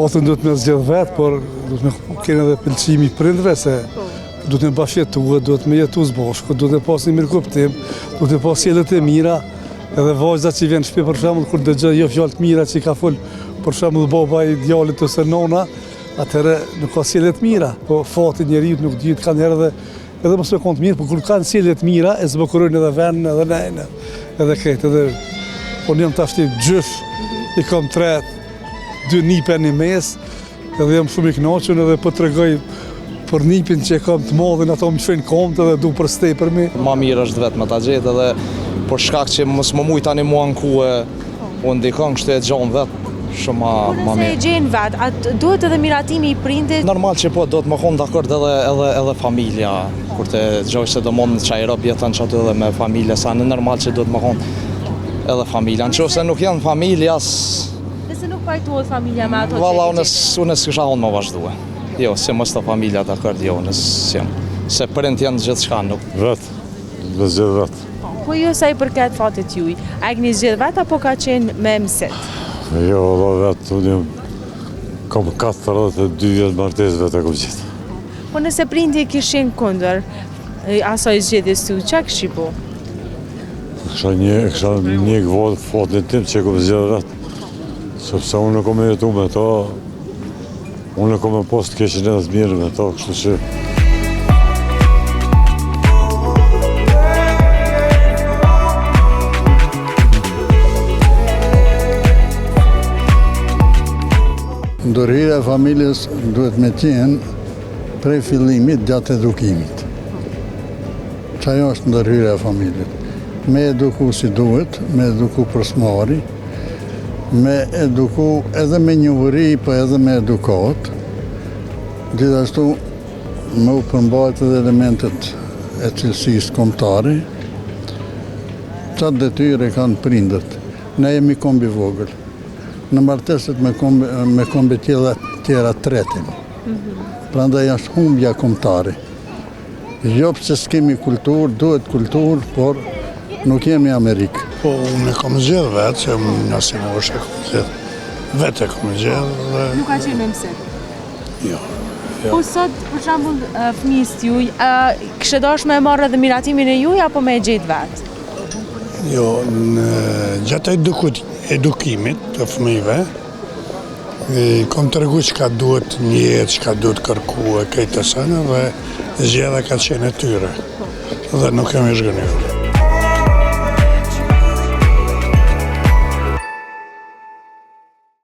Fatin duhet me zgjedh vetë, por duhet me kenë edhe pëlqimi i prindve, se duhet me bashkëjetu, duhet me jetu së bashku, duhet me pas një mirëkuptim, duhet me pas sjellje të mira, edhe vajza që vjen në shtëpi për shembull kur dëgjon jo fjalë të mira që i ka fol për shembull baba i djalit ose nona, atëherë nuk ka sjellje të mira. Po fati i njeriut nuk dihet kanjëherë edhe edhe mos me konë të mirë, po kur kanë sjellje të mira e zbukurojnë edhe vendin edhe nejnë, edhe krejt, edhe po unë jam tashti gjysh, i kam tre, dy nipe një mes, edhe jam shumë i kënaqur edhe po tregoj për nipin që e kam të madhin, ato më lshojnë komët edhe du për së tepërmi. Ma mirë është vetë me ta gjetë edhe për shkak që mos më mujt tani mu ankue, u ndikon kështu e gjon vetë shumë ma, Po ma nëse e mirë. gjen vetë, a duhet edhe miratimi i prindit? Normal që po, duhet me konë dakord edhe, edhe, edhe familja, kur të gjoj se domon qaj rob jeton qaty edhe me familje, sa në normal që duhet me konë edhe familja. Në qoftë se nuk janë familja, s- Nëse nuk pajtohet familja me ato që Valla, e unë, ke gjetë. unë s'kisha unë me vazhdue. Jo, si mos të familja dakord, jo, unë s'jam. Se prind janë gjithçka, nuk Vetë, me zgjedh vetë. Po ju sa i përket fatit juj, a e keni zgjedh vetë apo ka qenë me mësit? Jo, valla vetë, unë jam, kam 42 vjet martesë vetë e kom gjetë. Po nëse prindi kishin kundër asaj zgjedhjes tuj, ça kishit bo? Kisha një, kisha një fatin tim që e kom zgjedh vetë, sepse unë nuk kom me jetu me to, Unë e kom me pas të keqen edhe të mirën me to, kështu që... Ndërhyrja e familjes duhet me qenë prej fillimit gjatë edukimit. Qajo është ndërhyrja e familjes? Me eduku si duhet, me eduku për s'mari, Me eduku edhe me njohuri, po edhe me edukatë. Gjithashtu me u përmbajt edhe elementet e cilësisë kombëtare. Qatë detyrë e kanë prindët. Ne jemi komb i vogël. Në martesët me kombe, me kombe tjera, tjera tretemi. Prandaj është humbja kombëtare. Jo pse s'kemi kulturë, duhet kulturë, por nuk jemi Amerikë. Po, unë e kom zgjedh vetë, se në si moshë e kom zgjedh. Vetë e kom zgjedh dhe... Nuk ka qenë me mësim? Jo. jo. Po sot, për shembull, fëmijës tuj, kishe dash me marrë edhe miratimin e juj, apo me e gjetë vetë? Jo, në gjatë edukimit të fëmijëve, I kom tregu çka duhet në jetë, çka duhet kërku e krejt të sene dhe zgjedhja ka qenë e tyre dhe nuk jam i zhgënjyer.